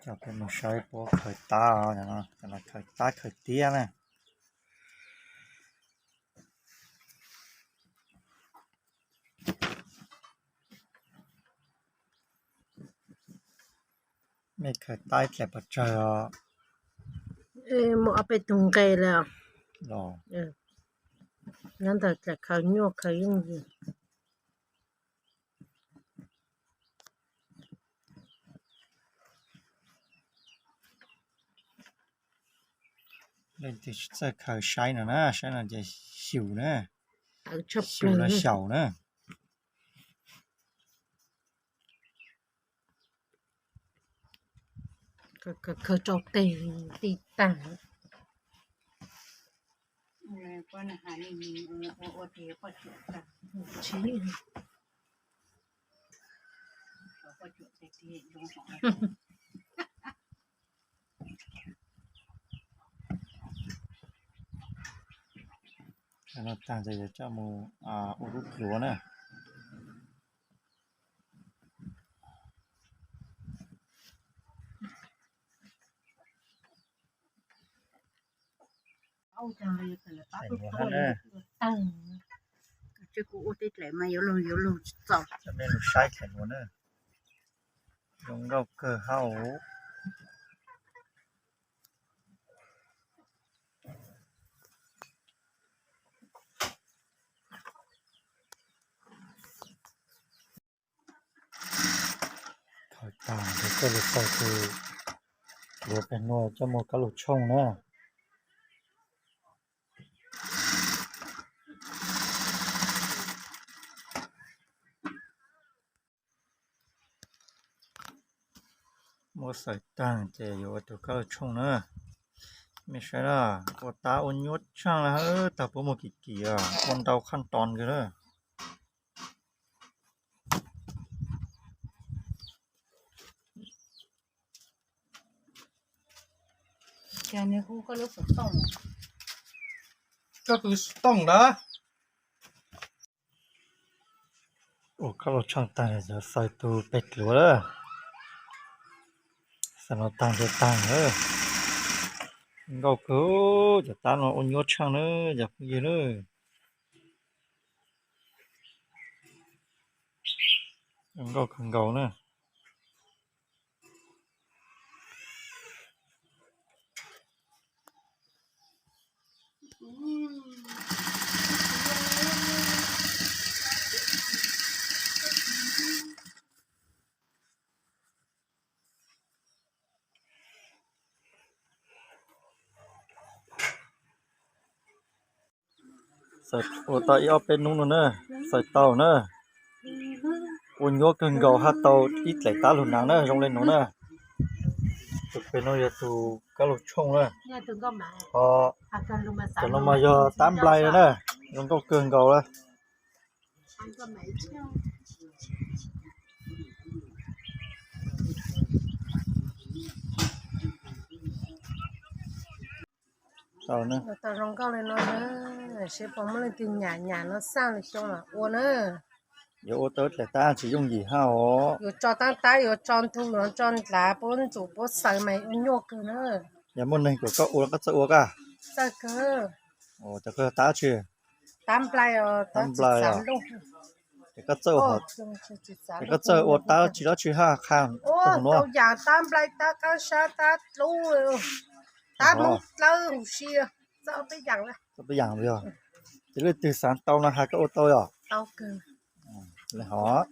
Coj peb mus saib puab khaws tab, cov no khaws tab khaws tiab na. Mej khaws tab ib dlaim pov tsawg os? Muaj ob peb tug nqe lawm. Nyob ntawm dlaim khaws nyuaj khaws yooj yim. Leej twg tsis txawj khaws saib no na, saib no ces xyum na, xyum los xyaum na. Khaws rau teg ti tag. Tag ces yuav coj mus ua lub pluav na. Kuv ua tej dlaim mas yuav luag yuav luag tsis txaus. Coj nej mus saib dlaim no na. Zoo nkauj kawg hab. Khaws tag ces coj los xaws tus pluav pem no coj mus kab lus tshooj na. Muab xaws tag ces yuav ua tus kab lus tshooj na. Mej saib na, ua tab ua nyuaj tshaaj le, tag puab muag kim kim, ua ntau khaj ntoos kawg na. Koj kws xov tooj ntawd. Ua kab lus tshooj tag, xaws tus peg dluav lawm. Xaws no tag nrho tag lawm. Nkauj kawg, cov tab no ua nyuaj tshaaj na cov phooj ywg na. Nkauj kawg nkaus na. Ua tau ib ob peb hnub no na, xaws tau na. Ua nyuaj kawg nkaus hab tau ib dlaim tab lug naav na, zoo le nuav na. Tus peg no yog tus kab lug tshooj na. Ho cov no mas yog tab nplai na, zoo nkauj kawg nkaus lawm. Tau zoo nkauj li no na, seb puas muaj leej twg nyam nyam no xaj lwm xyoo mam ua na. Yuav ua tau dlaim tab tsis yooj yim hab os. Yuav tso tab tab, yuav tso ntug, yuav tso ndlav, puab ntxuav puab xaws mas ua nyuaj kawg na. Yog muaj neeg kom koj ua koj txawj ua koj? Txawj kawg. Cov koj tab tsi? Tab nplai os, tab nplai os. Es koj txawj ua tab tsi dab tsi hab qha? Ua tau yaam tab nplai, tab qaab sab, tab dlub, tab dlub dlawb huv si, txawj peb yaam. Txawj peb yaam yog. Ces leej twg xaav tau no has koj ua tau yog? Tau kawg. Hov.